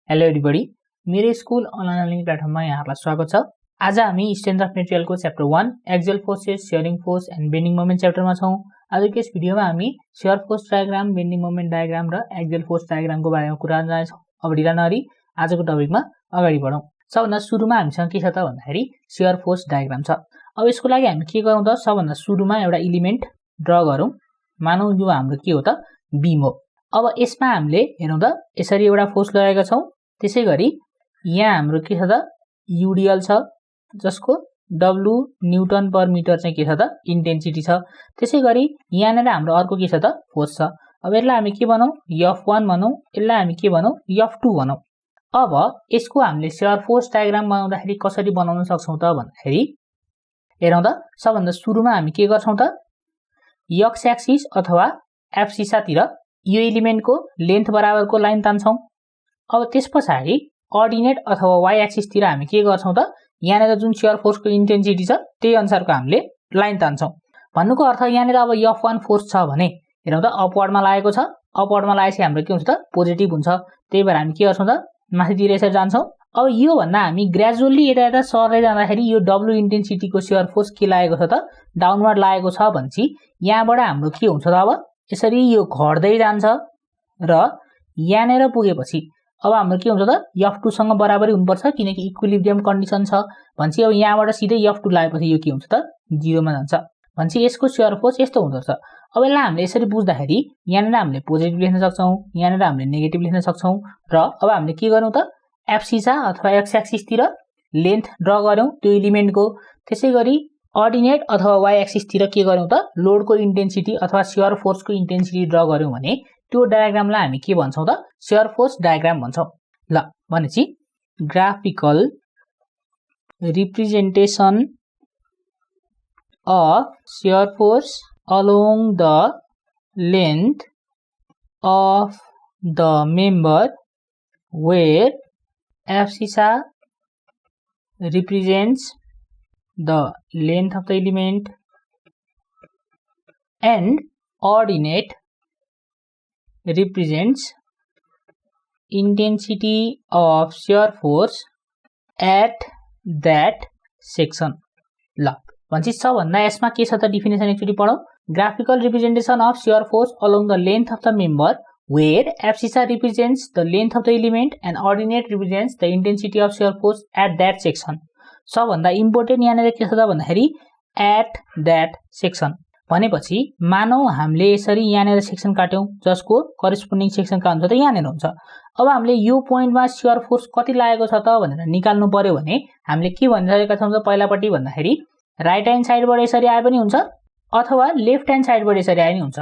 Hello everybody, मेरो school online learning प्लेटफर्ममा यहाँहरुलाई स्वागत छ। आज हामी स्ट्रेन्थ अफ मेटेरियलको chapter 1 axial forces, shearing force and bending moment च्याप्टरमा छौं। आजको यस भिडियोमा हामी shear force diagram, bending moment diagram र एक्सियल फोर्स डायग्रामको बारेमा कुरा गर्न जानेछौं। अब ढिला नगरी आजको टपिकमा अगाडि बढौं। सबभन्दा सुरुमा हामीसँग के छ त भन्दाखेरि शियर फोर्स डायग्राम छ। अब यसको लागि हामी के गरौँ त, सबभन्दा सुरुमा एउटा एलिमेन्ट ड्र गरौँ। मानौं यो हाम्रो के हो त, बीम हो। अब यसमा हामीले हेरौँ त यसरी एउटा फोर्स लगाएका छौं। त्यसैगरी यहाँ हाम्रो के छ त, युडिएल छ जसको W न्यूटन पर मिटर चाहिँ के छ त, इन्टेन्सिटी छ। त्यसैगरी यहाँनेर हाम्रो अर्को के छ त, फोर्स छ। अब यसलाई हामी के भनौं, F1 भनौं। यसलाई हामी के भनौं, F2 भनौं। अब यसको हामीले शियर फोर्स डायग्राम बनाउँदाखेरि कसरी बनाउन सक्छौं त भन्दाखेरि हेरौँ त, सबभन्दा सुरुमा हामी के गर्छौं त, एक्स एक्सिस अथवा एब्सिसातिर यो एलिमेन्टको लेन्थ बराबरको लाइन तान्छौं। अब त्यसपछि कोअर्डिनेट अथवा वाइ एक्सिसतिर हामी के गर्छौं त, यहाँनेर जुन शियर फोर्सको इन्टेन्सिटी छ त्यही अनुसारको हामीले लाइन तान्छौं। भन्नुको अर्थ यहाँनेर अब F1 फोर्स छ भने हेरौँ त अपवर्डमा लागेको छ। अपवर्डमा लागेपछि हाम्रो के हुन्छ त, पोजिटिभ हुन्छ। त्यही भएर हामी के गर्छौं त, माथितिर यसरी जान्छौं। अब यो भन्दा हामी ग्रेजुअली यता सर्दै जाँदाखेरि यो W इन्टेन्सिटीको शियर फोर्स के लागेको छ त, डाउनवर्ड लागेको छ भनेपछि यहाँबाट हाम्रो के हुन्छ त, अब यसरी यो घट्दै जान्छ र यहाँनेर पुगेपछि अब हाम्रो के हुन्छ त, F2 सँग बराबरी हुनुपर्छ किनकि इक्विलिब्रियम कन्डिसन छ भनेपछि अब यहाँबाट सिधै F2 लागेपछि यो के हुन्छ त, 0 मा जान्छ भनेपछि यसको शियर फोर्स यस्तो हुँदो रहेछ। अब यसलाई हामीले यसरी बुझ्दाखेरि यहाँनेर हामीले पोजिटिभ लेख्न सक्छौं, यहाँनेर हामीले नेगेटिभ लेख्न सक्छौं र अब हामीले के गर्नु त, एब्सिसा अथवा एक्स एक्सिसतिर लेन्थ ड्र गर्यौं त्यो एलिमेन्टको। त्यसैगरी कोअर्डिनेट अथवा वाइ एक्सिसतिर के गर्यौं त, लोडको इन्टेन्सिटी अथवा शियर फोर्सको इन्टेन्सिटी ड्र गर्यौं भने त्यो डायग्रामलाई हामी के भन्छौं त, शियर फोर्स डायग्राम भन्छौं। ल भनेपछि graphical representation of shear force along the length of the member where abscissa represents the length of the element and ordinate represents intensity of shear force at that section। ल भनेपछि सबभन्दा यसमा के छ त, definition एकचोटी पढौं। Graphical representation of shear force along the length of the member where abscissa represents the length of the element and ordinate represents the intensity of shear force at that section। सबभन्दा important यहाँनेर के छ त भन्दाखेरि at that section भनेपछि मानौ हामीले यसरी यहाँनेर सेक्सन काट्यौं जसको करेस्पोन्डिङ सेक्सन कहाँ हुन्छ त, यहाँनेर हुन्छ। अब हामीले यो पोइन्टमा शियर फोर्स कति लागेको छ त भनेर निकाल्नु पर्यो भने हामीले के भनिरहेका छौं त, पहिलापट्टि भन्दाखेरि राइट ह्यान्ड साइडबाट यसरी आए पनि हुन्छ अथवा लेफ्ट ह्यान्ड साइडबाट यसरी आए पनि हुन्छ।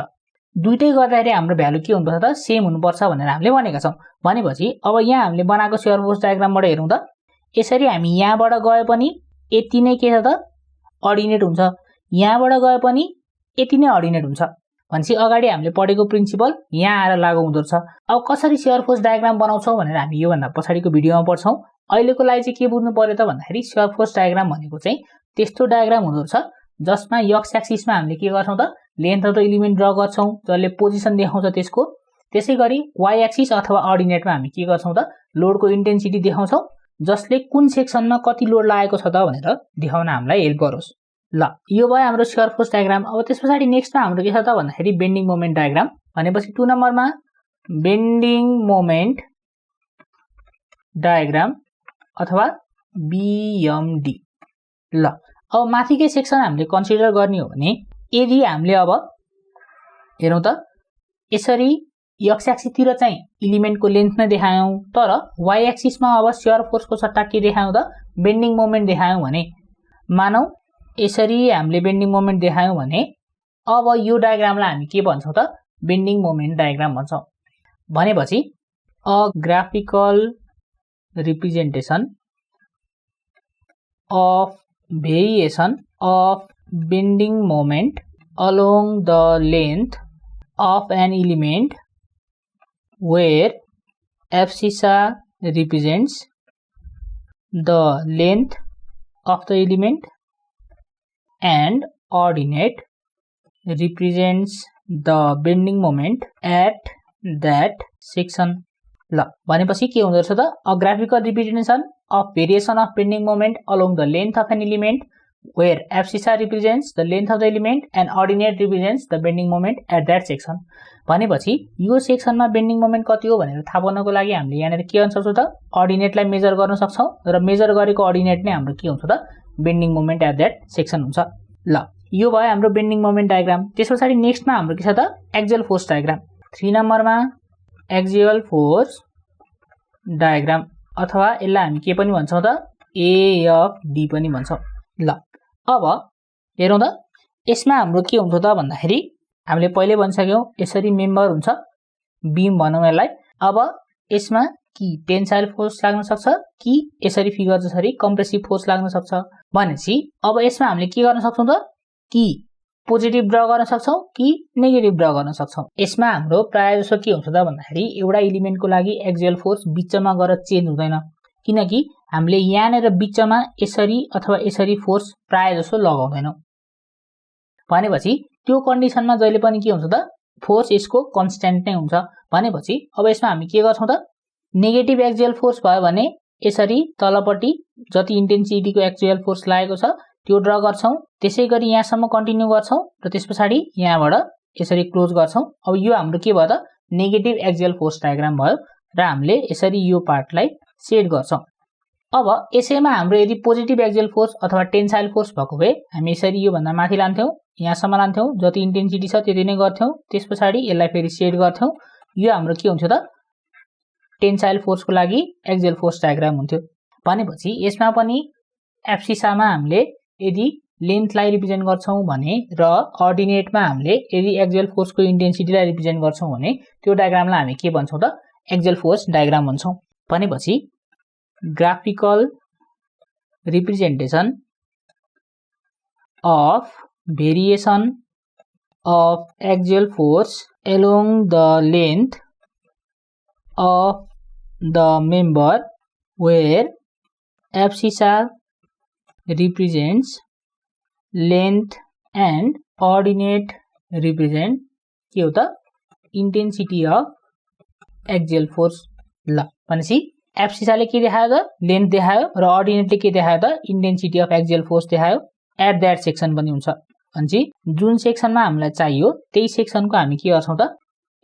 दुईटै गर्दाखेरि हाम्रो भ्यालु के हुनुपर्छ त, सेम हुनुपर्छ भनेर हामीले भनेका छौं। भनेपछि अब यहाँ हामीले बनाएको शियर फोर्स डायग्रामबाट हेरौँ त, यसरी हामी यहाँबाट गए पनि यति नै के छ त, अर्डिनेट हुन्छ। यहाँबाट गए पनि यति नै अर्डिनेट हुन्छ भनेपछि अगाडि हामीले पढेको प्रिन्सिपल यहाँ आएर लागू हुँदो रहेछ। अब कसरी शियर फोर्स डायग्राम बनाउँछौं भनेर हामी यो भन्दा पछाडिको भिडियोमा पढ्छौं। अहिलेको लागि चाहिँ के बुझ्नु पर्यो त भन्दाखेरि शियर फोर्स डायग्राम भनेको चाहिँ त्यस्तो डायग्राम हुँदो रहेछ जसमा एक्स एक्सिसमा हामीले के गर्छौं त, length of the element draw गर्छौं जसले पोजिसन देखाउँछ त्यसको। त्यसैगरी वाइ एक्सिस अथवा अर्डिनेटमा हामी के गर्छौं त, लोडको इन्टेन्सिटी देखाउँछौं जसले कुन सेक्सनमा कति लोड लागेको छ त भनेर देखाउन हामीलाई हेल्प गरोस्। ल यो भयो हाम्रो शियर फोर्स डायग्राम। अब त्यसपछि नेक्स्टमा हाम्रो के छ त भन्दाखेरि बेन्डिङ मोमेन्ट डायग्राम भनेपछि 2 नम्बरमा बेन्डिङ मोमेन्ट डायग्राम अथवा BMD। ल अब माथिकै सेक्सन हामीले कन्सिडर गर्ने हो भने यदि हामीले अब हेरौँ त यसरी एक्स एक्सिसतिर चाहिँ एलिमेन्टको लेन्थ नै देखायौं तर वाइ एक्सिसमा अब शियर फोर्सको सट्टा के देखायौं त, बेन्डिङ मोमेन्ट देखायौं भने मानौ यसरी हामीले बेन्डिङ मोमेन्ट देखायौं भने अब यो डायग्रामलाई हामी के भन्छौं त, बेन्डिङ मोमेन्ट डायग्राम भन्छौं। भनेपछि a graphical representation of variation of bending moment along the length of an element where abscissa represents the length of the element and ordinate represents the bending moment at that section. ल भनेपछि के हुँदो रहेछ त a graphical representation of variation of bending moment along the length of an element where abscissa represents the length of the element and ordinate represents the bending moment at that section। भनेपछि यो सेक्सनमा bending moment कति हो भनेर थाहा पाउनको लागि हामीले यहाँनिर के गर्न सक्छौं त अर्डिनेटलाई मेजर गर्न सक्छौं र मेजर गरेको अर्डिनेट नै हाम्रो के हुन्छ त bending moment at that section हुन्छ। ल यो भयो हाम्रो बेन्डिङ मोमेन्ट डायग्राम। त्यसपछि नेक्स्टमा हाम्रो के छ त एक्सियल फोर्स डायग्राम। 3 नम्बरमा एक्सियल फोर्स डायग्राम अथवा यसलाई हामी के पनि भन्छौं त एएफडी पनि भन्छौं। ल अब हेरौं त यसमा हाम्रो के हुन्छ त भन्दाखेरि हामीले पहिले भनिसक्यौं यसरी मेम्बर हुन्छ बीम भनौं यसलाई। अब यसमा कि टेन्साइल फोर्स लाग्न सक्छ कि यसरी फिगर जसरी कम्प्रेसिभ फोर्स लाग्न सक्छ। भनेपछि अब यसमा हामीले के गर्न सक्छौं त कि पोजिटिभ ड्रा गर्न सक्छौं कि नेगेटिभ ड्रा गर्न सक्छौं। यसमा हाम्रो प्राय जसो के हुन्छ त भन्दाखेरि एउटा एलिमेन्टको लागि एक्सियल फोर्स बिचमा गएर चेन्ज हुँदैन किनकि हामीले यहाँनेर बिचमा यसरी अथवा यसरी फोर्स प्राय जसो लगाउँदैनौं। भनेपछि त्यो कन्डिसनमा जहिले पनि के हुन्छ त फोर्स यसको कन्स्ट्यान्ट नै हुन्छ। भनेपछि अब यसमा हामी के गर्छौं त नेगेटिभ एक्सियल फोर्स भयो भने यसरी तलपट्टि जति इन्टेन्सिटीको एक्सियल फोर्स लागेको छ त्यो ड्रा गर्छौं। त्यसैगरी यहाँसम्म कन्टिन्यू गर्छौं र त्यसपछि यहाँबाट यसरी क्लोज गर्छौं। अब यो हाम्रो के भयो त नेगेटिभ एक्सियल फोर्स डायग्राम भयो र हामीले यसरी यो पार्टलाई सेट गर्छौं। अब यसैमा हाम्रो यदि पोजिटिभ एक्सियल फोर्स अथवा टेन्साइल फोर्स भएको भए हामी यसरी यो भन्दा माथि लान्थ्यौं यहाँसम्म लान्थ्यौं जति इन्टेन्सिटी छ त्यति नै गर्थ्यौं। त्यसपछि यसलाई फेरि सेट गर्थ्यौं। यो हाम्रो के हुन्थ्यो त टेन्साइल फोर्सको लागि एक्सियल फोर्स डायग्राम हुन्थ्यो। भनेपछि यसमा पनि एब्सिसामा हामीले यदि लेन्थलाई रिप्रेजेन्ट गर्छौं भने र अर्डिनेटमा हामीले यदि एक्सियल फोर्सको इन्टेन्सिटीलाई रिप्रेजेन्ट गर्छौं भने त्यो डायग्रामलाई हामी के भन्छौं त एक्सियल फोर्स डायग्राम भन्छौं। भनेपछि graphical representation of variation of axial force along the length of the member where abscissa represents length and ordinate represent के हो त intensity of axial force। ल भनेपछि एब्सिसाले के देखायो त लेन्थ देखायो र अर्डिनेटले के देखायो त इन्टेन्सिटी अफ एक्सियल फोर्स देखायो एट दैट सेक्सन पनि हुन्छ। भनेपछि जुन सेक्सनमा हामीलाई चाहियो त्यही सेक्सनको हामी के गर्छौं त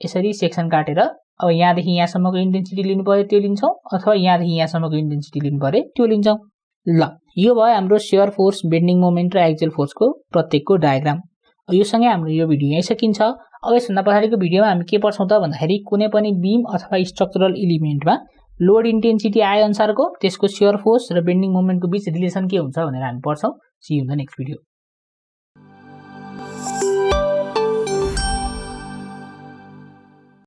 यसरी सेक्सन काटेर अब यहाँदेखि यहाँसम्मको इन्टेन्सिटी लिनु पर्यो त्यो लिन्छौं अथवा यहाँदेखि यहाँसम्मको इन्टेन्सिटी लिनु पर्यो त्यो लिन्छौं। ल यो भयो हाम्रो शियर फोर्स बेन्डिङ मोमेन्ट र एक्सियल फोर्सको प्रत्येकको डायग्राम। यो सँगै हाम्रो यो भिडियो यही सकिन्छ। अब यसभन्दा पछाडिको भिडियोमा हामी के पढ्छौं त भन्दाखेरि कुनै पनि बीम अथवा स्ट्रक्चरल एलिमेन्टमा लोड इन्टेन्सिटी आए अनुसारको त्यसको शियर फोर्स र बेन्डिङ मोमेन्टको बीच रिलेसन के हुन्छ भनेर हामी पढ्छौं। See you in the next video.